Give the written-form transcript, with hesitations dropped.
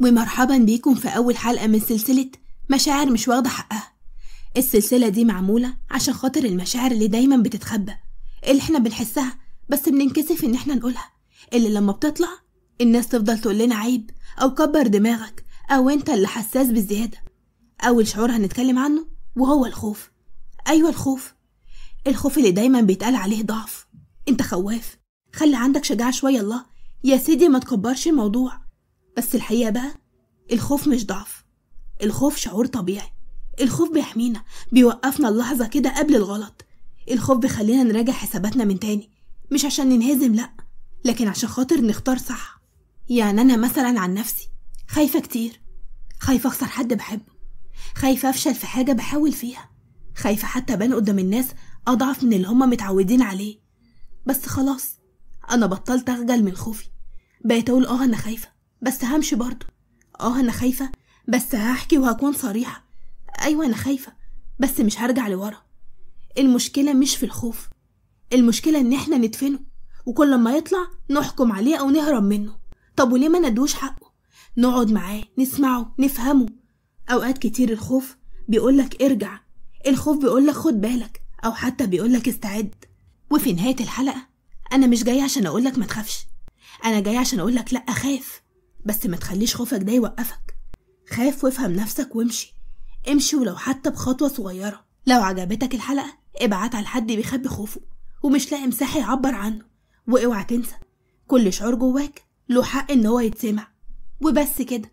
ومرحبا بيكم في أول حلقة من سلسلة مشاعر مش واخدة حقها. السلسلة دي معمولة عشان خاطر المشاعر اللي دايما بتتخبى، اللي احنا بنحسها بس بننكسف ان احنا نقولها، اللي لما بتطلع الناس تفضل تقول لنا عيب أو كبر دماغك أو انت اللي حساس بزيادة. أول شعور هنتكلم عنه وهو الخوف. أيوة الخوف، الخوف اللي دايما بيتقال عليه ضعف. انت خواف، خلي عندك شجاعة شوية. الله يا سيدي ما تكبرش الموضوع. بس الحقيقة بقى الخوف مش ضعف، الخوف شعور طبيعي. الخوف بيحمينا، بيوقفنا اللحظة كده قبل الغلط. الخوف بيخلينا نراجع حساباتنا من تاني، مش عشان ننهزم لأ، لكن عشان خاطر نختار صح. يعني أنا مثلا عن نفسي خايفة كتير، خايفة أخسر حد بحبه، خايفة أفشل في حاجة بحاول فيها، خايفة حتى أبان قدام الناس أضعف من اللي هما متعودين عليه. بس خلاص أنا بطلت أخجل من خوفي، بقيت أقول أنا خايفة بس همشي برضه، أنا خايفة بس هحكي وهكون صريحة، أيوة أنا خايفة بس مش هرجع لورا. المشكلة مش في الخوف، المشكلة إن إحنا ندفنه وكل ما يطلع نحكم عليه أو نهرب منه. طب وليه ما ندوش حقه؟ نقعد معاه، نسمعه، نفهمه. أوقات كتير الخوف بيقولك ارجع، الخوف بيقولك خد بالك، أو حتى بيقولك استعد. وفي نهاية الحلقة أنا مش جاية عشان أقولك ما تخافش، أنا جاية عشان أقولك لأ خاف، بس ما تخليش خوفك ده يوقفك. خاف وافهم نفسك وامشي، امشي ولو حتى بخطوة صغيرة. لو عجبتك الحلقة ابعتها لحد بيخبي خوفه ومش لاقي مساحة يعبر عنه. واوعى تنسى كل شعور جواك له حق ان هو يتسمع. وبس كده.